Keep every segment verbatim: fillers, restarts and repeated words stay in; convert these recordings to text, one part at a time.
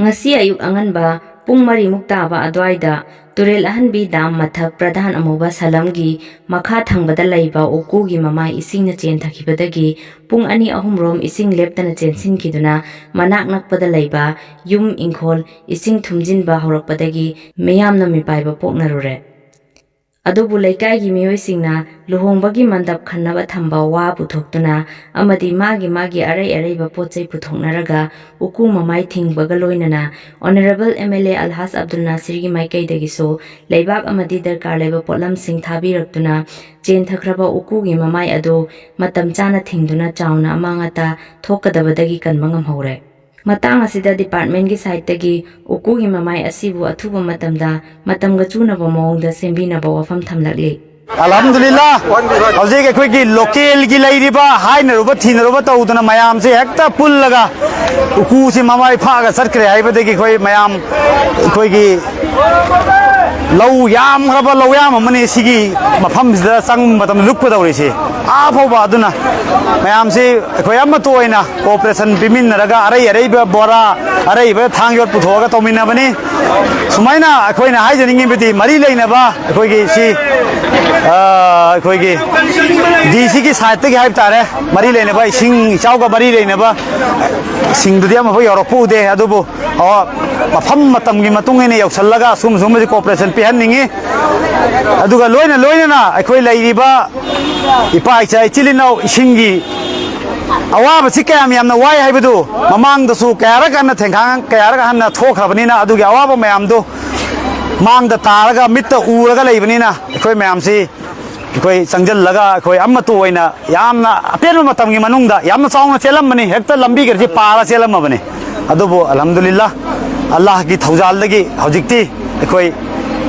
ꯉꯁꯤ ꯑꯌꯨꯛ ꯑꯉꯟꯕ ꯄꯨꯡ ꯃꯔꯤꯃꯨꯛ ꯇꯥꯕ ꯑꯗꯨꯋꯥꯏꯗ ꯇꯨꯔꯦꯜ ꯑꯍꯟꯕꯤ ꯗꯥꯝ ꯃꯊꯛ ꯄ꯭ꯔꯙꯥꯟ ꯑꯃꯨꯕ ꯁꯂꯝꯒꯤ ꯃꯈꯥ ꯊꯪꯕꯗ ꯂꯩꯕ ꯎꯀꯨꯒꯤ ꯃꯃꯥꯏ ꯏꯁꯤꯡꯅ ꯆꯦꯟꯊꯈꯤꯕꯗꯒꯤ ꯄꯨꯡ ꯑꯅꯤ ꯑꯍꯨꯝꯔꯣꯝ ꯏꯁꯤꯡ ꯂꯦꯞꯇꯅ ꯆꯦꯟꯁꯤꯟꯈꯤꯗꯨꯅ ꯃꯅꯥꯛ ꯅꯛꯄꯗ ꯂꯩꯕ ꯌꯨꯝ ꯏꯪꯈꯣꯜ ꯏꯁꯤꯡ ꯊꯨꯝꯖꯤꯟꯕ ꯍꯧꯔꯛꯄꯗꯒꯤ ꯃꯤꯌꯥꯝꯅ ꯃꯤꯄꯥꯏꯕ ꯄꯣꯛꯅꯔꯨꯔꯦ꯫ ꯑꯗꯨꯕꯨ ꯂꯩꯀꯥꯏꯒꯤ ꯃꯤꯑꯣꯏꯁꯤꯡꯅ ꯂꯨꯍꯣꯡꯕꯒꯤ ꯃꯟꯗꯞ ꯈꯟꯅꯕ ꯊꯝꯕ ꯋꯥ ꯄꯨꯊꯣꯛꯇꯨꯅ ꯑꯃꯗꯤ ꯃꯥꯒꯤ ꯃꯥꯒꯤ ꯑꯔꯩ ꯑꯔꯩꯕ ꯄꯣꯠ ꯆꯩ ꯄꯨꯊꯣꯛꯅꯔꯒ ꯎꯀꯨ ꯃꯃꯥꯏ ꯊꯤꯡꯕꯒ ꯂꯣꯏꯅꯅ Honourable M L A ꯑꯜꯍꯥꯖ Abdul ꯅꯥꯁꯤꯔꯒꯤ ꯃꯥꯏꯀꯩꯗꯒꯤꯁꯨ ꯂꯩꯕꯥꯛ ꯑꯃꯗꯤ ꯗꯔꯀꯥꯔ ꯂꯩꯕ ꯄꯣꯠꯂꯝꯁꯤꯡ ꯊꯥꯕꯤꯔꯛꯇꯨꯅ ꯆꯦꯟꯊꯈ꯭ꯔꯕ ꯎꯀꯨꯒꯤ ꯃꯃꯥꯏ ꯑꯗꯨ ꯃꯇꯝ ꯆꯥꯅ ꯊꯤꯡꯗꯨꯅ ꯆꯥꯎꯅ ꯑꯃꯥꯡ ꯑꯇꯥ ꯊꯣꯛꯀꯗꯕꯗꯒꯤ ꯀꯟꯕ ꯉꯝꯍꯧꯔꯦ꯫ ꯃꯇꯥꯡ ꯑꯁꯤꯗ departmentꯀꯤ sideꯇꯒꯤ ꯎꯀꯨꯒꯤ ꯃꯃꯥꯏ ꯑꯁꯤꯕꯨ ꯑꯊꯨꯕ ꯃꯇꯝꯗ ꯃꯇꯝꯒ ꯆꯨꯅꯕ ꯃꯑꯣꯡꯗ ꯁꯦꯝꯕꯤꯅꯕ ꯋꯥꯐꯝ ꯊꯝꯂꯛꯂꯤ꯫ ꯑꯜꯍꯝꯗꯨꯂꯤꯜꯂꯥ, ꯍꯧꯖꯤꯛ ꯑꯩꯈꯣꯏꯒꯤ localꯒꯤ ꯂꯩꯔꯤꯕ ꯍꯥꯏꯅꯔꯨꯕ ꯊꯤꯅꯔꯨꯕ ꯇꯧꯗꯅ ꯃꯌꯥꯝꯁꯦ ꯍꯦꯛꯇ ꯄꯨꯜꯂꯒ ꯎꯀꯨꯁꯤ ꯃꯃꯥꯏ ꯐꯥꯛꯑꯒ ꯆꯠꯈ꯭ꯔꯦ ꯍꯥꯏꯕꯗꯒꯤ ꯑꯩꯈꯣꯏ ꯃꯌꯥꯝ ꯑꯩꯈꯣꯏꯒꯤ ꯂꯧ ꯌꯥꯝꯈ꯭ꯔꯕ ꯂꯧꯌꯥꯝ ꯑꯃꯅꯤ ꯁꯤꯒꯤ ꯃꯐꯝꯁꯤꯗ ꯆꯪꯕ ꯃꯇꯝꯗ ꯂꯨꯞꯀꯗꯧꯔꯤꯁꯤ꯫ ꯑꯥ ꯐꯥꯎꯕ ꯑꯗꯨꯅ ꯃꯌꯥꯝꯁꯤ ꯑꯩꯈꯣꯏ ꯑꯃꯠꯇ ꯑꯣꯏꯅ cooperation ꯄꯤꯃꯤꯟꯅꯔꯒ ꯑꯔꯩ ꯑꯔꯩꯕ ꯕꯣꯔꯥ, ꯑꯔꯩꯕ ꯊꯥꯡ ꯌꯣꯠ ꯄꯨꯊꯣꯛꯑꯒ ꯇꯧꯃꯤꯟꯅꯕꯅꯤ꯫ ꯁꯨꯃꯥꯏꯅ ꯑꯩꯈꯣꯏꯅ ꯍꯥꯏꯖꯅꯤꯡꯉꯤꯕꯗꯤ ꯃꯔꯤ ꯂꯩꯅꯕ ꯑꯩꯈꯣꯏꯒꯤ ꯁꯤ, ꯑ, ꯑꯩꯈꯣꯏꯒꯤ DCꯒꯤ sideꯇꯒꯤ ꯍꯥꯏꯕ ꯇꯥꯔꯦ, ꯃꯔꯤ ꯂꯩꯅꯕ ꯏꯁꯤꯡ ꯏꯆꯥꯎꯒ ꯃꯔꯤ ꯂꯩꯅꯕ ꯁꯤꯡꯗꯨꯗꯤ ꯑꯃꯐꯥꯎ ꯌꯧꯔꯛꯄ ꯎꯗꯦ꯫ ꯑꯗꯨꯕꯨ ꯑꯣ, ꯃꯐꯝ ꯃꯇꯝꯒꯤ ꯃꯇꯨꯡ ꯏꯟꯅ ꯌꯧꯁꯜꯂꯒ ꯁꯨꯝ ꯁꯨꯝꯕꯁꯤ cooperation ꯄꯤꯍꯟꯅꯤꯡꯉꯤ꯫ ꯑꯗꯨꯒ ꯂꯣꯏꯅ ꯂꯣꯏꯅꯅ ꯑꯩꯈꯣꯏ ꯂꯩꯔꯤꯕ ꯏꯄꯥ ꯏꯆꯥ ꯏꯆꯤꯜ ꯏꯅꯥꯎ ꯏꯁꯤꯡꯒꯤ ꯑꯋꯥꯕꯁꯤ ꯀꯌꯥꯝ ꯌꯥꯝꯅ ꯋꯥꯏ ꯍꯥꯏꯕꯗꯨ ꯃꯃꯥꯡꯗꯁꯨ ꯀꯌꯥꯔꯛ ꯍꯟꯅ ꯊꯦꯡꯈꯥꯡ ꯀꯌꯥꯔꯛ ꯍꯟꯅ ꯊꯣꯛꯈ꯭ꯔꯕꯅꯤꯅ ꯑꯗꯨꯒꯤ ꯑꯋꯥꯕ ꯃꯌꯥꯝꯗꯨ ꯃꯥꯡꯗ ꯇꯥꯔꯒ ꯃꯤꯠꯇ ꯎꯔꯒ ꯂꯩꯕꯅꯤꯅ ꯑꯩꯈꯣꯏ ꯃꯌꯥꯝꯁꯤ ꯑꯩꯈꯣꯏ ꯆꯪꯁꯤꯜꯂꯒ ꯑꯩꯈꯣꯏ ꯑꯃꯠꯇ ꯑꯣꯏꯅ ꯌꯥꯝꯅ ꯑꯇꯦꯟꯕ ꯃꯇꯝꯒꯤ ꯃꯅꯨꯡꯗ ꯌꯥꯝꯅ ꯆꯥꯎꯅ ꯆꯦꯜꯂꯝꯕꯅꯤ, ꯍꯦꯛꯇ ꯂꯝꯕꯤꯒꯁꯦ ꯄꯥꯔ ꯆꯦꯜꯂꯝꯃꯕꯅꯤ꯫ ꯑꯗꯨꯕꯨ ꯑꯜꯍꯝꯗꯨꯂꯤꯜꯂꯥ, ꯑꯜꯂꯥꯍꯒꯤ ꯊꯧꯖꯥꯜꯗꯒꯤ ꯍꯧꯖꯤꯛꯇꯤ ꯑꯩꯈꯣꯏ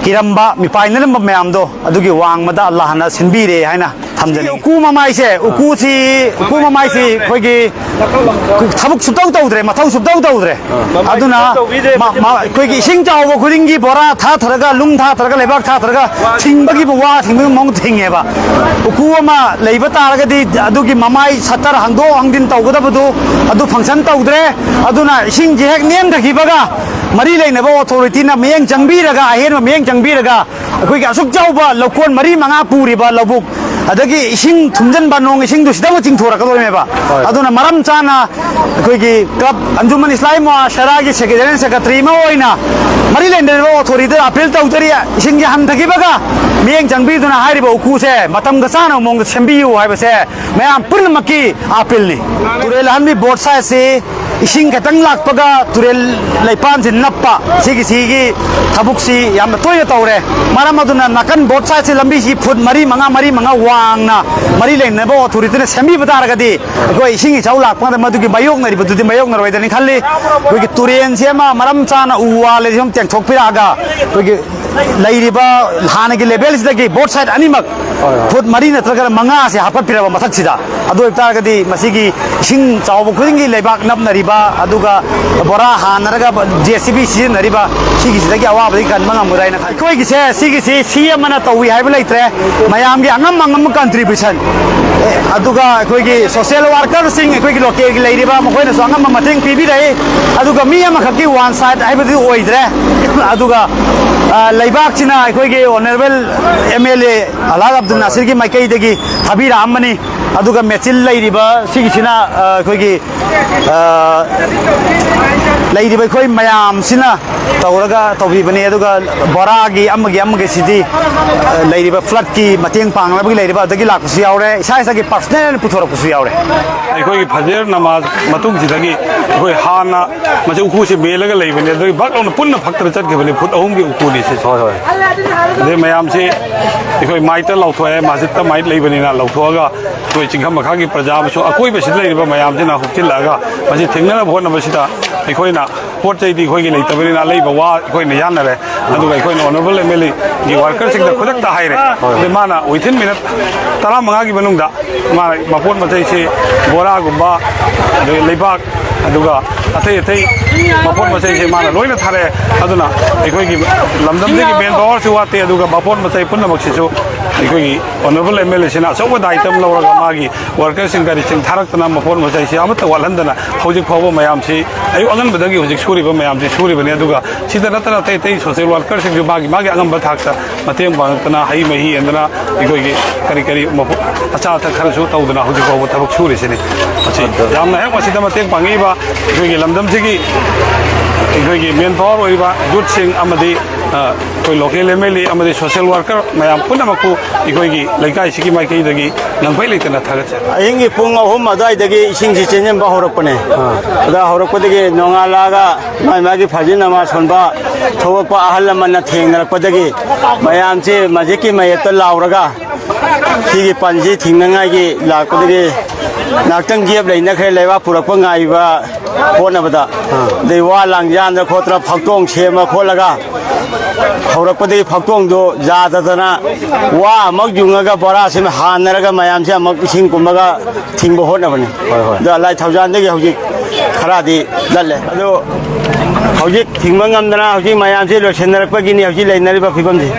ꯀꯤꯔꯝꯕ ꯃꯤꯄꯥꯏꯅꯔꯝꯕ ꯃꯌꯥꯝꯗꯣ ꯑꯗꯨꯒꯤ ꯋꯥꯡꯃꯗ ꯑꯜꯂꯥꯍꯅ ꯁꯤꯟꯕꯤꯔꯦ ꯍꯥꯏꯅ ꯊꯝꯖꯅꯤꯡꯉꯤ꯫ ꯎꯀꯨ ꯃꯃꯥꯏꯁꯦ, ꯎꯀꯨꯁꯤ, ꯎꯀꯨ ꯃꯃꯥꯏꯁꯤ ꯑꯩꯈꯣꯏꯒꯤ ꯊꯕꯛ ꯁꯨꯞꯇꯧ ꯇꯧꯗ꯭ꯔꯦ, ꯃꯊꯧ ꯁꯨꯞꯇꯧ ꯇꯧꯗ꯭ꯔꯦ꯫ ꯑꯗꯨꯅ ꯃ-, ꯃ-, ꯑꯩꯈꯣꯏꯒꯤ ꯏꯁꯤꯡ ꯆꯥꯎꯕ ꯈꯨꯗꯤꯡꯒꯤ ꯕꯣꯔꯥ ꯊꯥꯊꯔꯒ, ꯅꯨꯡ ꯊꯥꯊꯔꯒ, ꯂꯩꯕꯥꯛ ꯊꯥꯊꯔꯒ ꯊꯤꯡꯕꯒꯤꯕꯨ ꯋꯥ ꯊꯤꯡꯕꯒꯤ ꯃꯑꯣꯡ ꯊꯤꯡꯉꯦꯕ꯫ ꯎꯀꯨ ꯑꯃ ꯂꯩꯕ ꯇꯥꯔꯒꯗꯤ ꯑꯗꯨꯒꯤ ꯃꯃꯥꯏ ꯁꯠꯇꯔ ꯍꯥꯡꯗꯣꯛ ꯍꯥꯡꯖꯤꯟ ꯇꯧꯒꯗꯕꯗꯨ ꯑꯗꯨ ꯐꯪꯁꯟ ꯇꯧꯗ꯭ꯔꯦ꯫ ꯑꯗꯨꯅ ꯏꯁꯤꯡꯁꯦ ꯍꯦꯛ ꯅꯦꯝꯊꯈꯤꯕꯒ ꯃꯔꯤ ꯂꯩꯅꯕ ꯑꯣꯊꯣꯔꯤꯇꯤꯅ ꯃꯤꯠꯌꯦꯡ ꯆꯪꯕꯤꯔꯒ, ꯑꯍꯦꯟꯕ ꯃꯤꯠꯌꯦꯡ ꯆꯪꯕꯤꯔꯒ, ꯑꯩꯈꯣꯏꯒꯤ ꯑꯁꯨꯛ ꯆꯥꯎꯕ ꯂꯧꯀꯣꯟ ꯃꯔꯤ ꯃꯉꯥ ꯄꯨꯔꯤꯕ ꯂꯧꯕꯨꯛ, ꯑꯗꯒꯤ ꯏꯁꯤꯡ ꯊꯨꯝꯖꯤꯟꯕ, ꯅꯣꯡ ꯏꯁꯤꯡꯗꯨ ꯁꯤꯗ ꯑꯃꯨꯛ ꯆꯤꯡꯊꯣꯔꯛꯀꯗꯧꯔꯤꯅꯦꯕ꯫ ꯍꯣꯏ꯫ ꯑꯗꯨꯅ ꯃꯔꯝ ꯆꯥꯅ ꯑꯩꯈꯣꯏꯒꯤ ꯀ꯭ꯂꯕ ꯑꯟꯖꯨꯃꯟ ꯏꯁꯂꯥꯍꯤ ꯃꯨꯑꯥꯁꯔꯥꯒꯤ ꯁꯦꯀ꯭ꯔꯦꯇꯔꯤ ꯑꯦꯟ ꯁꯦꯀ꯭ꯔꯦꯇꯔꯤ ꯑꯃ ꯑꯣꯏꯅ ꯃꯔꯤ ꯂꯩꯅꯔꯤꯕ ꯑꯣꯊꯣꯔꯤꯇꯤꯗ ꯑꯄꯤꯜ ꯇꯧꯖꯔꯤ, ꯏꯁꯤꯡꯁꯦ ꯍꯟꯊꯈꯤꯕꯒ ꯃꯤꯠꯌꯦꯡ ꯆꯪꯕꯤꯗꯨꯅ ꯍꯥꯏꯔꯤꯕ ꯎꯀꯨꯁꯦ ꯃꯇꯝꯒ ꯆꯥꯅꯕ ꯃꯑꯣꯡꯗ ꯁꯦꯝꯕꯤꯌꯨ ꯍꯥꯏꯕꯁꯦ ꯃꯌꯥꯝ ꯄꯨꯝꯅꯃꯛꯀꯤ ꯑꯄꯤꯜꯅꯤ꯫ ꯇꯨꯔꯦꯜ ꯑꯍꯟꯕꯤ ꯕꯣꯠ ꯁꯥꯏꯠꯁꯤ ꯏꯁꯤꯡ ꯈꯤꯇꯪ ꯂꯥꯛꯄꯒ ꯇꯨꯔꯦꯜ ꯂꯩꯄꯥꯟꯁꯤ ꯅꯞꯄ, ꯁꯤꯒꯤ, ꯁꯤꯒꯤ ꯊꯕꯛꯁꯤ ꯌꯥꯝꯅ ꯇꯣꯏꯅ ꯇꯧꯔꯦ꯫ ꯃꯔꯝ ꯑꯗꯨꯅ ꯅꯥꯀꯟ ꯕꯣꯠ ꯁꯥꯏꯠꯁꯤ ꯂꯝꯕꯤꯁꯤ ꯐꯨꯠ ꯃꯔꯤ ꯃꯉꯥ, ꯃꯔꯤ ꯃꯉꯥ ꯋꯥꯡꯅ ꯃꯔꯤ ꯂꯩꯅꯕ ꯑꯣꯊꯣꯔꯤꯇꯤꯅ ꯁꯦꯝꯕꯤꯕ ꯇꯥꯔꯒꯗꯤ ꯑꯩꯈꯣꯏ ꯏꯁꯤꯡ ꯏꯆꯥꯎ ꯂꯥꯛꯄ ꯀꯥꯟꯗ ꯃꯗꯨꯒꯤ ꯃꯥꯌꯣꯛꯅꯔꯤꯕꯗꯨꯗꯤ ꯃꯥꯌꯣꯛꯅꯔꯣꯏꯗꯅꯤ ꯈꯜꯂꯤ꯫ ꯑꯩꯈꯣꯏꯒꯤ ꯇꯨꯔꯦꯟꯁꯤ ꯑꯃ ꯃꯔꯝ ꯆꯥꯅ ꯎ ꯋꯥ ꯂꯩꯔꯤ ꯁꯨꯝ ꯇꯦꯡꯊꯣꯛꯄꯤꯔꯛꯑꯒ ꯑꯩꯈꯣꯏꯒꯤ ꯂꯩꯔꯤꯕ ꯍꯥꯟꯅꯒꯤ ꯂꯦꯚꯦꯜꯁꯤꯗꯒꯤ ꯕꯣꯠ ꯁꯥꯏꯠ ꯑꯅꯤꯃꯛ ꯍꯣꯏ, ꯍꯣꯏ꯫ ꯐꯨꯠ ꯃꯔꯤ ꯅꯠꯇ꯭ꯔꯒꯅ ꯃꯉꯥꯁꯦ ꯍꯥꯞꯀꯠꯄꯤꯔꯕ ꯃꯊꯛꯁꯤꯗ, ꯑꯗꯨ ꯑꯣꯏꯕ ꯇꯥꯔꯒꯗꯤ ꯃꯁꯤꯒꯤ ꯏꯁꯤꯡ ꯆꯥꯎꯕ ꯈꯨꯗꯤꯡꯒꯤ ꯂꯩꯕꯥꯛ ꯅꯞꯅꯔꯤꯕ, ꯑꯗꯨꯒ ꯕꯣꯔꯥ ꯍꯥꯟꯅꯔꯒ ꯖꯦ ꯁꯤ ꯕꯤ ꯁꯤꯖꯤꯟꯅꯔꯤꯕ, ꯁꯤꯒꯤꯁꯤꯗꯒꯤ ꯑꯋꯥꯕꯗꯤ ꯀꯟꯕ ꯉꯝꯒꯗ꯭ꯔꯥ ꯍꯥꯏꯅ ꯈꯜꯂꯤ꯫ ꯑꯩꯈꯣꯏꯒꯤꯁꯦ, ꯁꯤꯒꯤꯁꯤ ꯁꯤ ꯑꯃꯅ ꯇꯧꯏ ꯍꯥꯏꯕ ꯂꯩꯇ꯭ꯔꯦ, ꯃꯌꯥꯝꯒꯤ ꯑꯉꯝ ꯑꯉꯝꯕ ꯀꯟꯇ꯭ꯔꯤꯕ꯭ꯌꯨꯁꯟ, ꯑꯗꯨꯒ ꯑꯩꯈꯣꯏꯒꯤ ꯁꯣꯁꯤꯌꯦꯜ ꯋꯥꯔꯀꯔꯁꯤꯡ, ꯑꯩꯈꯣꯏꯒꯤ ꯂꯣꯀꯦꯜꯒꯤ ꯂꯩꯔꯤꯕ, ꯃꯈꯣꯏꯅꯁꯨ ꯑꯉꯝꯕ ꯃꯇꯦꯡ ꯄꯤꯕꯤꯔꯛꯏ꯫ ꯑꯗꯨꯒ ꯃꯤ ꯑꯃꯈꯛꯀꯤ ꯋꯥꯟ ꯁꯥꯏꯠ ꯍꯥꯏꯕꯗꯨ ꯑꯣꯏꯗ꯭ꯔꯦ꯫ ꯑꯗꯨꯒ, ꯑ, ꯂꯩꯕꯥꯛꯁꯤꯅ ꯑꯩꯈꯣꯏꯒꯤ honourable M L A Alhaj Abdul ꯅꯥꯁꯤꯔꯒꯤ ꯃꯥꯏꯀꯩꯗꯒꯤ ꯊꯥꯕꯤꯔꯛꯑꯝꯕꯅꯤ꯫ ꯑꯗꯨꯒ ꯃꯦꯆꯤꯟ ꯂꯩꯔꯤꯕ ꯁꯤꯒꯤꯁꯤꯅ, ꯑ, ꯑꯩꯈꯣꯏꯒꯤ, ꯑ, ꯂꯩꯔꯤꯕ ꯑꯩꯈꯣꯏ ꯃꯌꯥꯝꯁꯤꯅ ꯇꯧꯔꯒ ꯇꯧꯕꯤꯕꯅꯤ꯫ ꯑꯗꯨꯒ ꯕꯣꯔꯥꯒꯤ ꯑꯃꯒꯤ ꯑꯃꯒꯤꯁꯤꯗꯤ, ꯑ, ꯂꯩꯔꯤꯕ ꯐ꯭ꯂꯠꯀꯤ ꯃꯇꯦꯡ ꯄꯥꯡꯅꯕꯒꯤ ꯂꯩꯔꯤꯕ ꯑꯗꯒꯤ ꯂꯥꯛꯄꯁꯨ ꯌꯥꯎꯔꯦ, ꯏꯁꯥ ꯏꯁꯥꯒꯤ ꯄꯔꯁꯅꯦꯜ ꯑꯣꯏꯅ ꯄꯨꯊꯣꯔꯛꯄꯁꯨ ꯌꯥꯎꯔꯦ꯫ ꯑꯩꯈꯣꯏꯒꯤ ꯐꯖꯔ ꯅꯃꯥꯖ ꯃꯇꯨꯡꯁꯤꯗꯒꯤ ꯑꯩꯈꯣꯏ ꯍꯥꯟꯅ ꯃꯁꯤ ꯎꯀꯨꯁꯦ ꯃꯦꯜꯂꯒ ꯂꯩꯕꯅꯤ, ꯑꯗꯨꯒꯤ ꯕꯛ ꯂꯥꯎꯅ ꯄꯨꯟꯅ ꯐꯛꯇꯅ ꯆꯠꯈꯤꯕꯅꯤ, ꯐꯨꯠ ꯑꯍꯨꯝꯒꯤ ꯎꯀꯨꯅꯤ꯫ ꯍꯣꯏ, ꯍꯣꯏ꯫ ꯑꯗꯩ ꯃꯌꯥꯝꯁꯤ ꯑꯩꯈꯣꯏ ꯃꯥꯏꯛꯇ ꯂꯥꯎꯊꯣꯛꯑꯦ, ꯃꯁꯖꯤꯠꯇ ꯃꯥꯏꯛ ꯂꯩꯕꯅꯤꯅ ꯂꯧꯊꯣꯛꯑꯒ ꯑꯩꯈꯣꯏ ꯆꯤꯡꯈꯝ ꯃꯈꯥꯒꯤ ꯄ꯭ꯔꯖꯥ ꯑꯃꯁꯨ ꯑꯀꯣꯏꯕꯁꯤꯗ ꯂꯩꯔꯤꯕ ꯃꯌꯥꯝꯁꯤꯅ ꯍꯨꯞꯆꯤꯜꯂꯛꯑꯒ ꯃꯁꯤ ꯊꯦꯡꯅꯅꯕ ꯍꯣꯠꯅꯕꯁꯤꯗ ꯑꯩꯈꯣꯏꯅ ꯄꯣꯠ ꯆꯩꯗꯤ ꯑꯩꯈꯣꯏꯒꯤ ꯂꯩꯇꯕꯅꯤꯅ ꯑꯂꯩꯕ ꯋꯥ ꯑꯩꯈꯣꯏꯅ ꯌꯥꯟꯅꯔꯦ꯫ ꯑꯗꯨꯒ ꯑꯩꯈꯣꯏꯅ honourable MLAꯒꯤ workerꯁꯤꯡꯗ ꯈꯨꯗꯛꯇ ꯍꯥꯏꯔꯦ꯫ ꯑꯗꯩ ꯃꯥꯅ within minute ꯇꯔꯥꯃꯉꯥꯒꯤ ꯃꯅꯨꯡꯗ ꯃꯥꯅ ꯃꯄꯣꯠ ꯃꯆꯩꯁꯤ ꯕꯣꯔꯥꯒꯨꯝꯕ, ꯑꯗꯩ ꯂꯩꯕꯥꯛ, ꯑꯗꯨꯒ ꯑꯇꯩ ꯑꯇꯩ ꯃꯄꯣꯠ ꯃꯆꯩꯁꯦ ꯃꯥꯅ ꯂꯣꯏꯅ ꯊꯥꯔꯛꯑꯦ꯫ ꯑꯗꯨꯅ ꯑꯩꯈꯣꯏꯒꯤ ꯂꯝꯗꯝꯁꯤꯒꯤ manpowerꯁꯨ ꯋꯥꯠꯇꯦ, ꯑꯗꯨꯒ ꯃꯄꯣꯠ ꯃꯆꯩ ꯄꯨꯝꯅꯃꯛꯁꯤꯁꯨ ꯑꯩꯈꯣꯏꯒꯤ honourable MLAꯁꯤꯅ ꯑꯆꯧꯕ ꯗꯥꯏꯇ ꯑꯃ ꯂꯧꯔꯒ ꯃꯥꯒꯤ workerꯁꯤꯡ, ꯒꯥꯔꯤꯁꯤꯡ ꯊꯥꯔꯛꯇꯅ ꯃꯄꯣꯠ ꯃꯆꯩꯁꯤ ꯑꯃꯠꯇ ꯋꯥꯠꯍꯟꯗꯅ ꯍꯧꯖꯤꯛ ꯐꯥꯎꯕ ꯃꯌꯥꯝꯁꯤ ꯑꯌꯨꯛ ꯑꯉꯟꯕꯗꯒꯤ ꯍꯧꯖꯤꯛ ꯁꯨꯔꯤꯕ ꯃꯌꯥꯝꯁꯤ ꯁꯨꯔꯤꯕꯅꯤ꯫ ꯑꯗꯨꯒ ꯁꯤꯗ ꯅꯠꯇꯅ ꯑꯇꯩ ꯑꯇꯩ social workerꯁꯤꯡꯁꯨ ꯃꯥꯒꯤ ꯃꯥꯒꯤ ꯑꯉꯝꯕ ꯊꯥꯛꯇ ꯃꯇꯦꯡ ꯄꯥꯡꯉꯛꯇꯅ ꯍꯩ ꯃꯍꯤ ꯌꯦꯟꯗꯅ ꯑꯩꯈꯣꯏꯒꯤ ꯀꯔꯤ ꯀꯔꯤ ꯃꯄꯣ-, ꯑꯆꯥ ꯑꯊꯛ ꯈꯔꯁꯨ ꯇꯧꯗꯅ ꯍꯧꯖꯤꯛ ꯐꯥꯎꯕ ꯊꯕꯛ ꯁꯨꯔꯤꯁꯤꯅꯤ꯫ ꯃꯁꯤ ꯌꯥꯝꯅ ꯍꯦꯛ ꯃꯁꯤꯗ ꯃꯇꯦꯡ ꯄꯥꯡꯉꯛꯏꯕ ꯑꯩꯈꯣꯏꯒꯤ ꯂꯝꯗꯝꯁꯤꯒꯤ ꯑꯩꯈꯣꯏꯒꯤ manpower ꯑꯣꯏꯔꯤꯕ youthꯁꯤꯡ ꯑꯃꯗꯤ, ꯑ, ꯑꯩꯈꯣꯏ local MLA ꯑꯃꯗꯤ social worker ꯃꯌꯥꯝ ꯄꯨꯝꯅꯃꯛꯄꯨ ꯑꯩꯈꯣꯏꯒꯤ ꯂꯩꯀꯥꯏꯁꯤꯒꯤ ꯃꯥꯏꯀꯩꯗꯒꯤ ꯉꯝꯈꯩ ꯂꯩꯇꯅ ꯊꯥꯒꯠꯆꯔꯤ꯫ ꯑꯍꯤꯡꯒꯤ ꯄꯨꯡ ꯑꯍꯨꯝ ꯑꯗꯨꯋꯥꯏꯗꯒꯤ ꯏꯁꯤꯡꯁꯤ ꯆꯦꯟꯁꯤꯟꯕ ꯍꯧꯔꯛꯄꯅꯦ꯫ ꯑꯥ꯫ ꯑꯗ ꯍꯧꯔꯛꯄꯗꯒꯤ ꯅꯣꯡꯉꯥꯜꯂꯛꯑꯒ ꯃꯥꯏ ꯃꯥꯒꯤ ꯐꯥꯖꯤꯟ ꯅꯃꯥꯖ ꯁꯣꯟꯕ ꯊꯣꯛꯂꯛꯄ ꯑꯍꯜ ꯂꯃꯟꯅ ꯊꯦꯡꯅꯔꯛꯄꯗꯒꯤ ꯃꯌꯥꯝꯁꯤ ꯃꯁꯖꯤꯠꯀꯤ ꯃꯌꯦꯞꯇ ꯂꯥꯎꯔꯒ ꯁꯤꯒꯤ ꯄꯟꯁꯤ ꯊꯤꯡꯅꯉꯥꯏꯒꯤ ꯂꯥꯛꯄꯗꯒꯤ ꯉꯥꯏꯍꯥꯛꯇꯪ gap ꯂꯩꯅꯈ꯭ꯔꯦ, ꯂꯩꯕꯥꯛ ꯄꯨꯔꯛꯄ ꯉꯥꯏꯕ ꯍꯣꯠꯅꯕꯗ꯫ ꯑꯥ꯫ ꯑꯗꯩ ꯋꯥ ꯂꯥꯡ ꯌꯥꯟꯗ ꯈꯣꯠꯇꯅ ꯐꯛꯇꯣꯡ ꯁꯦꯝꯃ ꯈꯣꯠꯂꯒ ꯍꯧꯔꯛꯄꯗꯒꯤ ꯐꯛꯇꯣꯡꯗꯣ ꯌꯥꯗꯗꯅ ꯋꯥ ꯑꯃꯨꯛ ꯌꯨꯡꯉꯒ ꯕꯣꯔꯥꯁꯤꯅ ꯍꯥꯟꯅꯔꯒ ꯃꯌꯥꯝꯁꯦ ꯑꯃꯨꯛ ꯏꯁꯤꯡ ꯀꯨꯝꯃꯒ ꯊꯤꯡꯕ ꯍꯣꯠꯅꯕꯅꯤ꯫ ꯍꯣꯏ, ꯍꯣꯏ꯫ ꯑꯗꯣ ꯂꯥꯏ ꯊꯧꯖꯥꯟꯗꯒꯤ ꯍꯧꯖꯤꯛ ꯈꯔꯗꯤ ꯂꯜꯂꯦ꯫ ꯑꯗꯣ ꯍꯧꯖꯤꯛ ꯊꯤꯡꯕ ꯉꯝꯗꯅ ꯍꯧꯖꯤꯛ ꯃꯌꯥꯝꯁꯤ ꯂꯣꯏꯁꯤꯟꯅꯔꯛꯄꯒꯤꯅꯤ ꯍꯧꯖꯤꯛ ꯂꯩꯅꯔꯤꯕ ꯐꯤꯕꯝꯁꯤ꯫